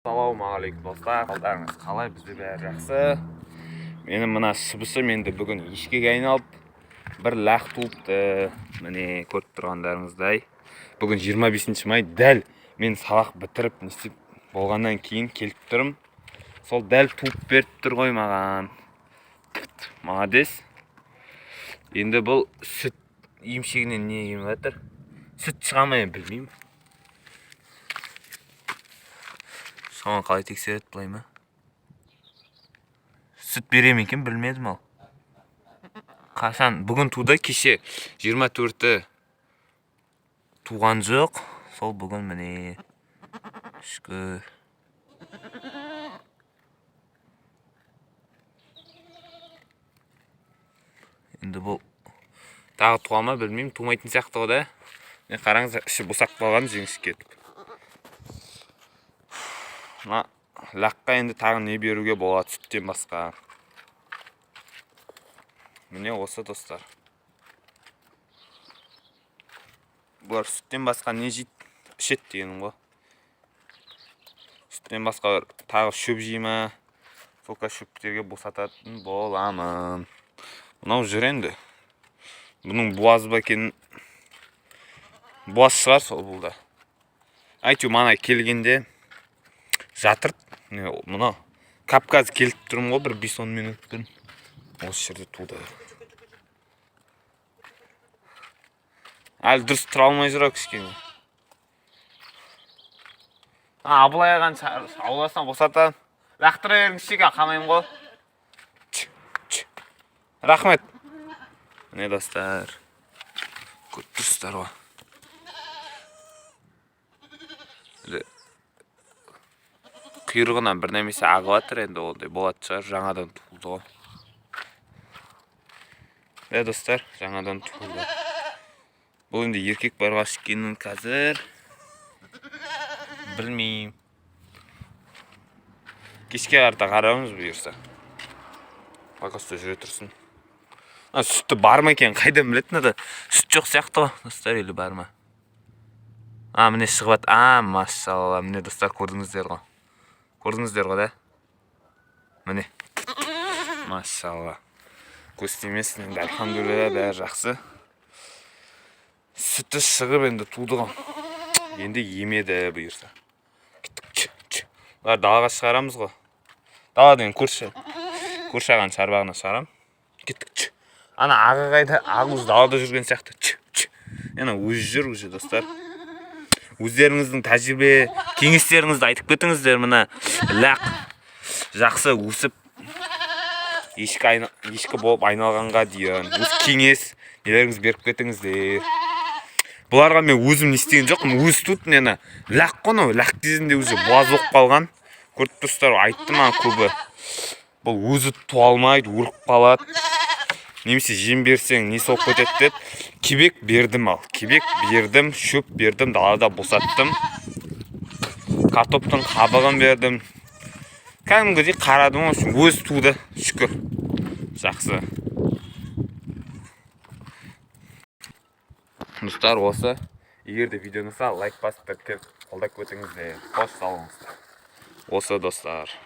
Ассалаумағалейкум, достар! Қалдарыңыз қалай? Бізде бәрі жақсы. Менің мына шыбышым енді бүгін ешкіге айналды. Бір лақ туыпты. Міне, көріп тұрғандарыңыздай. Бүгін 25 май, дәл мен сабақ бітіріп, не істеп болғаннан кейін келіп тұрмын. Сол дәл туып беріп тұр ғой маған. Молодец. Енді бұл сүт емшегінен не еміп жатыр? Сүт шыға ма енді, білмеймін. Соны қалай тексереді, былай ма? Сүт бере ме екен, білмедім ал. Қашан? Бүгін туды, кеше 24-і туған жоқ. Сол бүгін міне. Шүкір. Енді бұл тағы туа ма білмеймін, тумайтын сияқты ғой да. Міне қараңыздар, іші босап қалған, жіңішке кетіп. Мына лаққа енді тағы не беруге болады сүттен басқа? Міне осы, достар. Бұлар сүттен басқа не жейді, ішеді дегенім ғой. Сүттен басқа бір тағы шөп жей ма? Сол шөптерге босататын боламын. Мынау жүр енді. Бұның буаз ба екенін, буаз шығар сол бұл да. Әйтеуір мана келгенде жатыр. Міне, мынау Кавказ келіп тұрмын ғой, бір 5-10 минут бұрын. Осы жерде туды. Әлі дұрыс тұра алмай жүр ау кішкене. Абылай ағаның ауласынан босатамын. Лақтыра беріңізші, қамаймын ғой. Ч, ч. Рахмет. Міне, достар. Көріп тұрсыздар ғой. Енді құйрығынан бір немесе ағып жатыр енді, ондай болатын шығар, жаңадан туылды ғой. Е, достар, жаңадан туылды. Бұл енді еркек барға шыққанын қазір білмеймін. Кешке қарата қараймыз бұйырса. Пока что жүре тұрсын. А, сүтті бар ма екен, қайдан біледі мынада? Сүт жоқ сияқты ғой, достар, или бар ма? А, міне шығып жатыр. А, машалла, міне, достар, көрдіңіздер ғой. Көрдіңіздер ғой да? Міне. Машалла. Көз тимесін енді, альхамдулилля, бәрі жақсы. Сүті шығып енді туды ғой. Енді емеді бұйырса. Кеттік. Бұлар далаға шығарамыз ғой. Дала деген көрші. Көрші ағаның шарбағына шығарам. Кеттік. Ана ағы қайда? Ағы уже далада жүрген сияқты. Ч, ч. Ана өзі жүр уже, достар. Өздеріңіздің тәжірибе кеңестеріңізді айтып кетіңіздер. Мына лақ жақсы өсіп ешкі болып айналғанға дейін өз кеңес нелеріңізді беріп кетіңіздер. Бұларға мен өзім не істеген жоқпын, өзі туды. Мені лақ қой мынау, лақ кезінде уже буаз болып қалған. Көріп тұрсыздар ғой, айтты маған көбі. Бұл өзі туа алмайды, өліп қалады. Немесе жем берсең не соғып кетеді деді. Кебек бердім ал. Кебек бердім, шөп бердім, далада босаттым. Картоптың қабығын бердім. Кәдімгідей қарадым ғой, өзі туды, шүкір. Жақсы. Достар, осы. Егер де видео ұнаса, лайк басып, тіркеліп, қолдап кетіңіздер. Қош сау болыңыздар. Осы, достар.